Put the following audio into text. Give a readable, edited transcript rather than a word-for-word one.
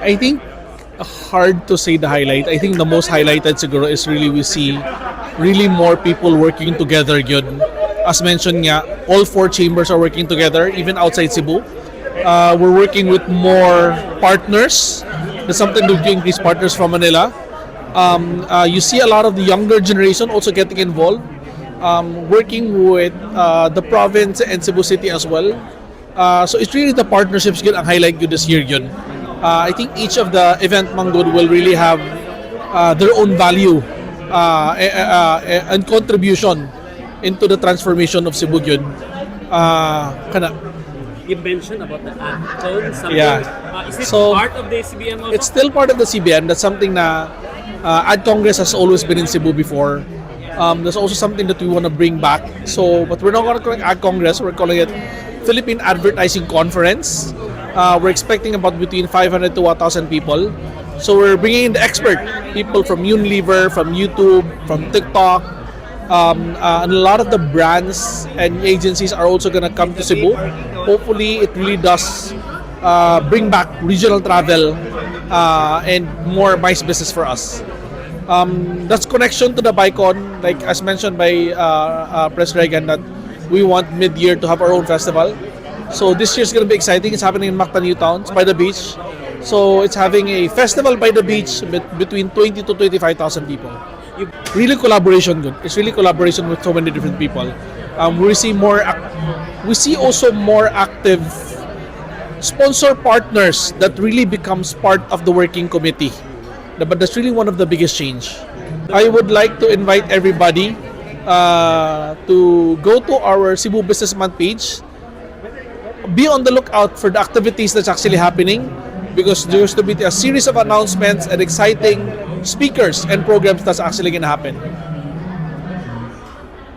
I think hard to say the highlight. I think the most highlighted siguro is really we see really more people working together gyud. As mentioned nga, all four chambers are working together even outside Cebu. We're working with more partners. There's something to increase partners from Manila. You see a lot of the younger generation also getting involved, working with the province and Cebu City as well. So it's really the partnerships good ang highlight good this year yun. I think each of the event manggod will really have their own value and contribution into the transformation of Cebu yun. Kana. You mentioned about the action. Yeah. Is it So, part of the CBM also? It's still part of the CBM. That's something na Ad Congress has always been in Cebu before. There's also something that we want to bring back. So, but we're not going to call it Ad Congress. We're calling it Philippine Advertising Conference. We're expecting about between 500 to 1,000 people. So we're bringing in the expert people from Unilever, from YouTube, from TikTok. And a lot of the brands and agencies are also going to come to Cebu. Hopefully, it really does bring back regional travel and more MICE business for us. That's connection to the BICON, like as mentioned by Pres Reagan, that we want mid-year to have our own festival. So this year's going to be exciting. It's happening in Mactan, Town. It's by the beach. So it's having a festival by the beach between 20 to 25,000 people. Really collaboration good. It's really collaboration with so many different people. We see also more active sponsor partners that really becomes part of the working committee. But that's really one of the biggest change. I would like to invite everybody to go to our Cebu Business Month page. Be on the lookout for the activities that's actually happening, because there's to be a series of announcements and exciting speakers and programs that's actually going to happen.